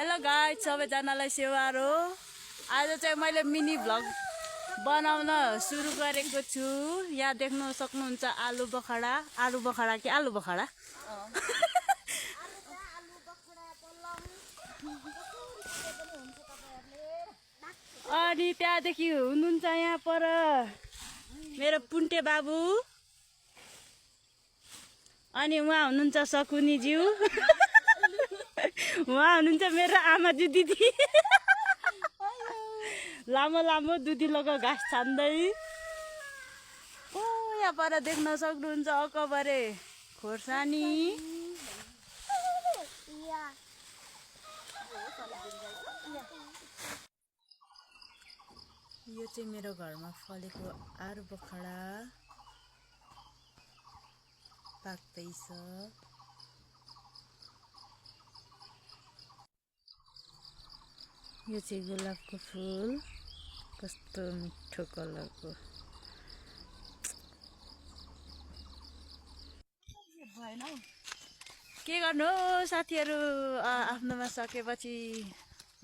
Hello guys, सबैजनालाई सेवारो। आज चाहिँ मैले मिनी भ्लग बनाउन सुरु गरेको छु। यहाँ देख्न सक्नुहुन्छ आलु बखडा कि आलु बखडा। अनि त्यहाँदेखि हुनुहुन्छ यहाँ पर मेरो पुन्टे बाबु, अनि उहाँ हुनुहुन्छ सकुनी ज्यू, उहाँ हुनुहुन्छ मेरो आमाजू दिदी। लामो लामो दुधिलोको घाँस छान्दै। ओ यहाँ पर देख्न सक्नुहुन्छ अकबरे खोर्सानी। यो चाहिँ मेरो घरमा फलेको आलु बखडा पाक्दैछ। यो चाहिँ गुलाबको फुल, कस्तो मिठो कलरको। के गर्नु साथीहरू, आफ्नोमा सकेपछि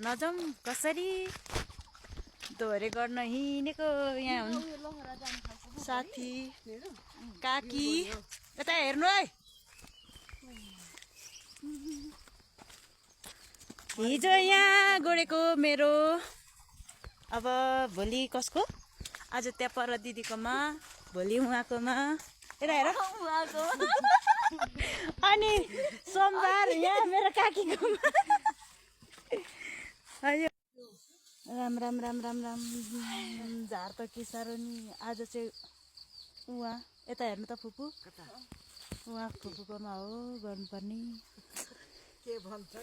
नजाउँ कसरी दोहोरे गर्न हिँडेको। यहाँ हुन् साथी काकी, यता हेर्नु है। हिजो यहाँ गएको मेरो, अब भोलि कसको, आज त्यहाँ पर दिदीकोमा, भोलि उहाँकोमा, यता हेर उहाँको। अनि सोमबार यहाँ मेरो काकीकोमा। अयो राम राम राम राम राम। झार त के साह्रो नि। आज चाहिँ उहाँ, यता हेर्नु त फुपू, उहाँ फुपूकोमा हो गर्नुपर्ने। के भन्छ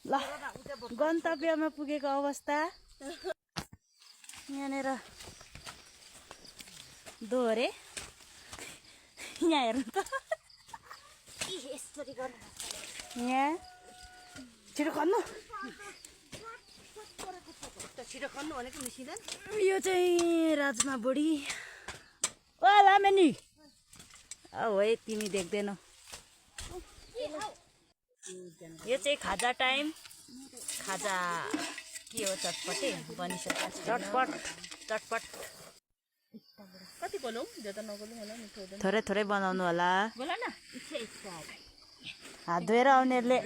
ल, गन्तव्यमा पुगेको अवस्था। यहाँनिर दोहोरे, यहाँ हेर्नु त, यहाँ छिटो खन्नु। यो चाहिँ राजमा बुढी। ओ लामेनी, हो है तिमी देख्दैनौ। यो चाहिँ खाजा टाइम। खाजा के हो, चटपटे बनिसक्यो। चटपट चटपट कति बोलौँ, ज्यादा नबोलौँ होला, मिठो हुँदैन। थोरै थोरै बनाउनु होला। बोला न, हात धोएर आउनेहरूले।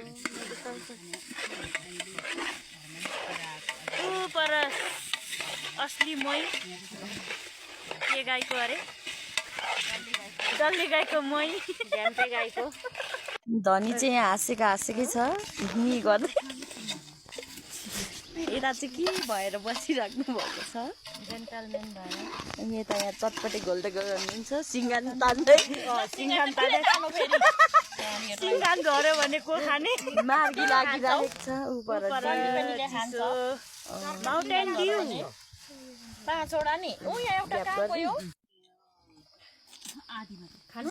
पर असली मोही के गाईको अरे, डल्ले गाईको मोही, झ्याम्पे गाईको। धनी चाहिँ यहाँ हाँसेकै छ नि गर्दै। यता चाहिँ के भएर बसिराख्नु भएको छ, जेन्टलमेन भएर। यता यहाँ चटपटे घोल्दै गर्नुहुन्छ, सिङ्गान तान्दै। सिङ्गान झऱ्यो भने को खाने, मार्गी लागिरहेको छ। उपर माउन्टेन भ्यू 5 वटा नि। ऊ यहाँ एउटा कहाँ गयो, आधीमा खानु।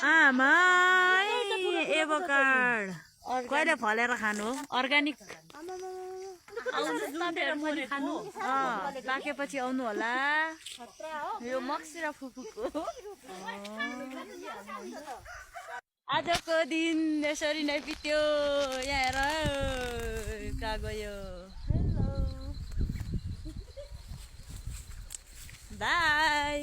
आमा एभोकाड कहिले फलेर खानु हो, अर्ग्यानिक। पाकेपछि आउनु होला। यो मक्सिरा फुपूको। आजको दिन यसरी नै बित्यो। यहाँ हेर कहाँ गयो। Hello by.